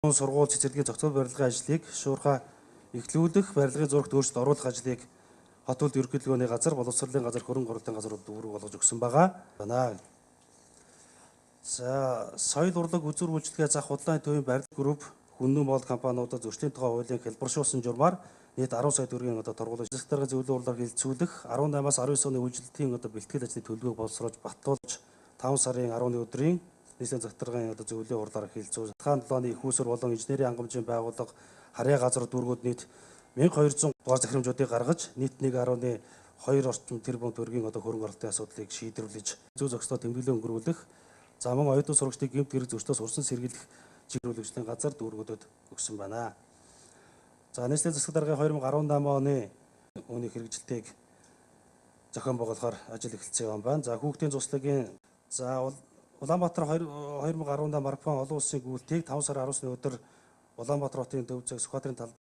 Сургууль цэцэрлэгийн зохицол барилгын ажлыг шуурхай эхлүүлэх, барилгын зурагт өөрчлөлт оруулах ажлыг хот үлд ерөнхийлөгөөний газар, боловсролын газар, хөрөнгө оруулалтын газрууд үүрэг болгож өгсөн байгаа. За, соёл урлаг үзүүр үйлчилгээ зах худлааны төвийн барилга групп хүннүн боол компаниудад зөрчлийн тухай хуулийн хэлбэршүүлсэн журмаар нийт 10 сая төгрөгийн одоо торгууль засаг даргын зөвлөлөө хурлаар хилцүүлэх 18-аас 19 оны үйлчлэлтийн одоо бэлтгэл ажлын төлөвлөгөөг боловсруулж батлуулж 5 сарын 11 өдрийн нийслэлийн засаг даргын одоо зөвлөлийн хурлаар хилцүүл. Хаан долооны их усүр болон инженерийн хангамжийн байгууллага харьяа газар дүүргүүд нийт 1200 дугаар захирамжуудыг гаргаж нийт 1.2 орчим тэрбум төгрөгийн одоо хөрөнгө оруулалтын асуудлыг шийдвэрлэж зүй зохицлоо тэмдэглэн өнгөрүүлэх, за мөн оюутан сурагчдыг гэмт хэрэг зөрчлөөс урсан сэргийлэх чиглүүлэгчдийн газар дүүргүүдэд өгсөн байна. За, нийслэлийн засаг даргын 2018 оны үүний хэрэгжилтийг зохион байгуулахаар ажил эхэлсэн юм байна. За, хүүхдийн цуслагийн за Улаанбаатар 2018 марафон олон улсын гүйлтийг 5 сарын 19-ны өдөр Улаанбаатар хотын төв зэг Сүхбаатарын тал